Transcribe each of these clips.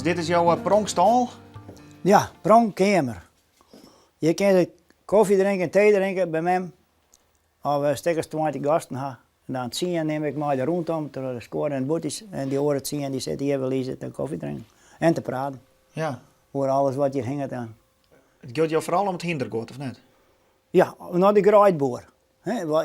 Dus dit is jo pronkstâl? Ja, pronkkeamer. Hjir kinne se kofje drinke en tee drinke by mem. As we stik as 20 gasten ha, dan tsien nim ik mei de rûntom troch de skuorre en bûtjes en dy oare tsien dy sitte hjir wol te kofje drinken en te praten. Ja. Oer alles wat hjir hinget en. It giet jo foaral om it hynderguod, of net? Ja, no de greidboer.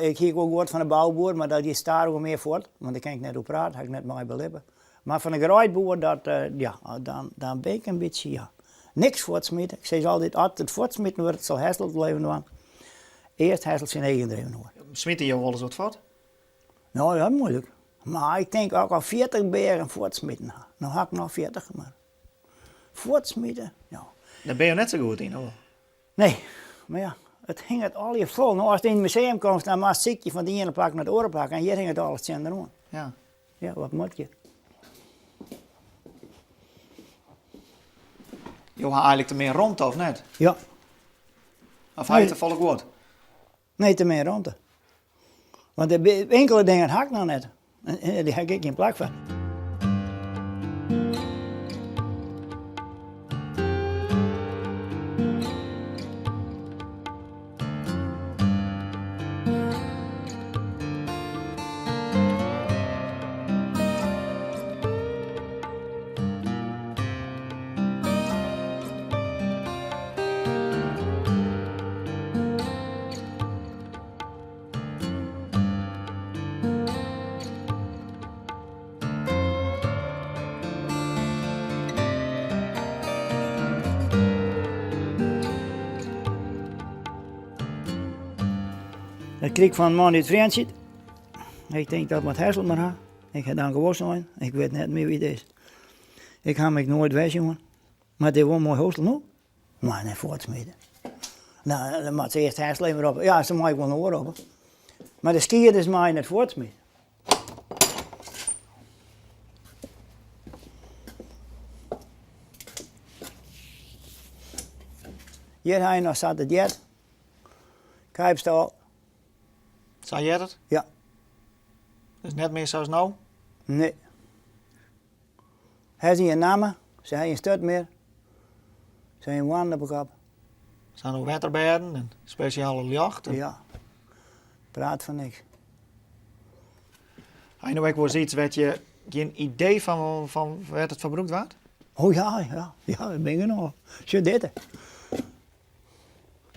Ik hie ek wol guod fan de bouboer, mar dat giet stadichoan mear fuort, want dêr kin ik net oer prate, ha ik net mei belibbe. Mar fan de greidboer, dat, ja, dan, dan bin ik in bytsje, ja, niks fuortsmite. Ik sis altyd, as it fuortsmiten wurdt, sil Hessel it wol even dwaan. Earst Hessel syn eagen der even oer. Smite jo wolris wat fuort? No, dat is muoilik. Mar ik tink as ik al 40 bergen fuortsmiten ha. No ha ik noch 40, mar fuortsmite, ja. Dêr binne jo net sa goed yn, of? Nee, mar ja, it hinget allegear fol. No, ast yn it museum komst, dan moatst sykje fan it iene plak nei it oare plak en hjir hinget alles tsjin deroan. Ja. Ja, wat moat je? Jo ha eigenlik te min romte, of net? Ja. Of ha je te folle guod? Nee, te min romte. Want de inkele dingen ha ik noch net. En dêr ha ik ek gjin plak foar. Dat krige ik fan in man út Frjentsjer. Ik tink dat moat Hessel mar ha. Ik ha dankewol sein, ik wit net mear wie it is. Ik ha him ek noait wer sjoen. Mar it is wol in moai hoastel no. Mar net fuortsmite. No, dan moat se earst Hessel even roppe. Ja, se mei ek wol in oar roppe. Mar de skiednis mei net fuortsmite. Hjir ha je noch sa't it heart. Kuipstâl. Sa heart it? Ja. Dus net mear sa as no? Nee. Ha se gjin namme, se ha gjin sturt mear. Se ha gjin hoarnen op 'e kop. Se ha no wetterbêden en spesjale ljocht. Ja. Praat fan niks. Ha je no ek wolris iets wêr't je gjin idee fan fan wêr't it foar brûkt waard? Oh ja, ja, ja, dat bin genôch. Sjoch dit.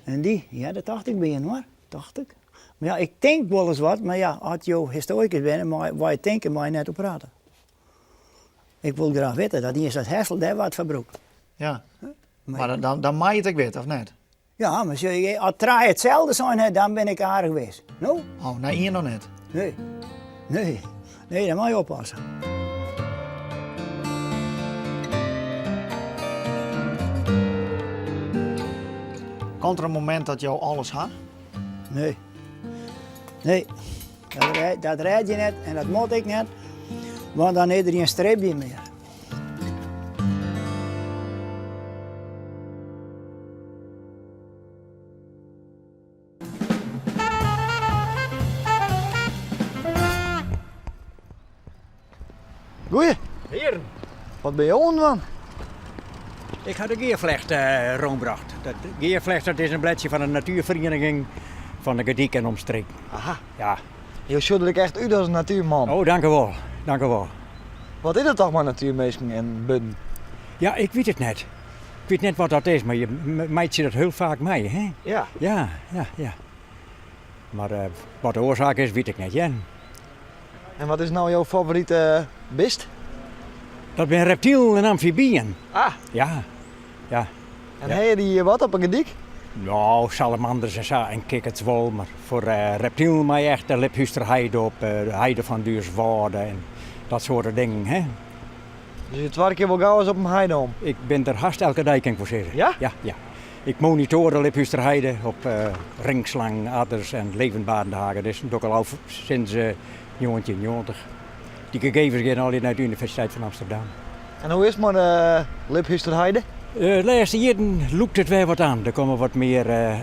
En dy, ja, dat tocht ik by inoar, tocht ik. Mar ja, ik tink wolris wat, mar ja, as jo histoarikus binne, mei wat je tinke, mei je net oer prate. Ik wol graach witte dat ien sa't Hessel dêr wat foar brûkt. Ja, mar dan, dan mei je it ek witte, of net? Ja, mar sjoch, as trije itselde sein ha, dan bin ik aardich wis. No? Oh, nei ien noch net? Nee. Nee. Nee, dan moat je oppasse. Komt der in momint dat jo alles ha? Nee. Nee. Dat, dat rêd je net en dat moat ek net, want dan is der gjin stribjen mear. Goeie. Hearen. Wat binne jo oan it dwaan? Ik ha de gearflecht uh, rûnbrocht. Dat gearflecht dat is in bledsje fan de natuerferieniging fan de Gerdyk en omstreken. Aha. Ja. Jo sjogge der ek echt út as in natuerman. Oh, dank u wol. Dank u wol. Wat is dat toch mei natuerminsken en buorden? Ja, ik wit it net. Ik wit net wat dat is, mar je meitsje dat hiel faak mei, hè? Ja. Ja, ja, ja. Mar uh, wat de oarsaak is, wit ik net, hear. En wat is no jo favorite bist? Dat binne reptilen en amfibyen. Ah. Ja, ja. En ja. ha je dy wat op 'e Gerdyk? No, salamanders en sa en kikkerts wol, mar foar uh, reptilen mei echt de Liphústerheide op, uh, de heide fan Duerswâlde en dat soarte dingen, hè. Dus je twadde kear wol gau ris op in heide om? Ik bin der hast elke dei, kin ik wol sizze. Ja? Ja, ja. Ik monitor de Liphústerheide op uh, ringslang, adders en levendbarende hagedissen. Dat doch ik al sinds uh, 1990. Dy gegevens gean allegear nei de Universiteit fan Amsterdam. En hoe is it mei de Liphústerheide? De lêste jierren lûkt it wer wat oan. Der komme wat mear uh,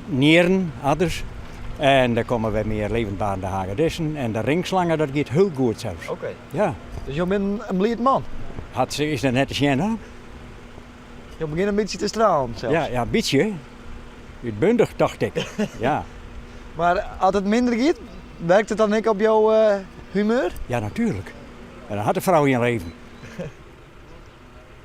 njirren, adders. En der komme wer mear levendbarende hagedissen. En de ringslangen, dat giet hiel goed sels. Oké. Ja. Dus jo binne in bliid man? Hat, is dat net te sjen, hè? Jo begjinne in bytsje te stralen sels. Ja, ja, in bytsje. Uitbundig, tocht ik. Ja. Mar as it minder giet, werkt it dan ek op jo humeur? Ja, natuerlik. En dan hat de frou gjin leven.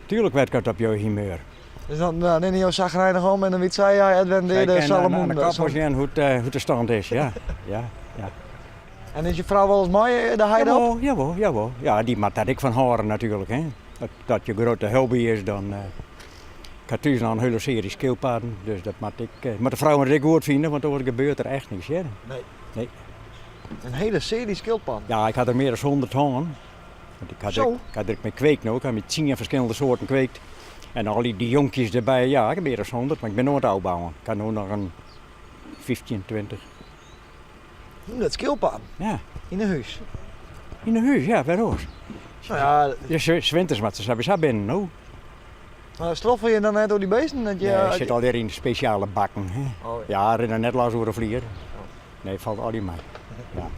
Tuerlik werkt dat op jo humeur. Dus dan rinne jo sagrijnich om en dan wit sy, ja, Edwin, de Sy kin oan de kop wol sjen hoe't de stand is, ja. Ja, ja. En is je frou wolris mei de heide op? Jawol, jawol, jawol. Ja, dy moat dat ek fan hâlde natuerlik, hè. As dat je grutte hobby is, dan. Ik ha thús noch in hiele searje skilpaden, dus dat moat ek, moat de frou it ek goed fine, want oars gebeurt der echt niks, hear. Nee. Nee. In hiele searje skilpaden? Ja, ik ha der mear as 100 hân. Want ik ha der, ik ha der ek mei kweekt no, ik ha mei tsien ferskillende soarten kweekt. En al dy jonkjes derby, ja, ik ha mear as 100, mar ik bin no oan it ôfbouwen. Ik ha no noch in 15, 20. 100 skilpaden? Ja. Yn 'e hûs? Yn 'e hûs, ja, wêr oars? No ja. Ja, 's winters moatte se sawiesa binnen, no. Mar stroffelje je dan net oer dy beesten? Dat je, Nee, sit allegear yn spesjale bakken. Hè. Oh, ja. Ja, rinne net los oer de flier. Nee, falt allegear mei. Ja.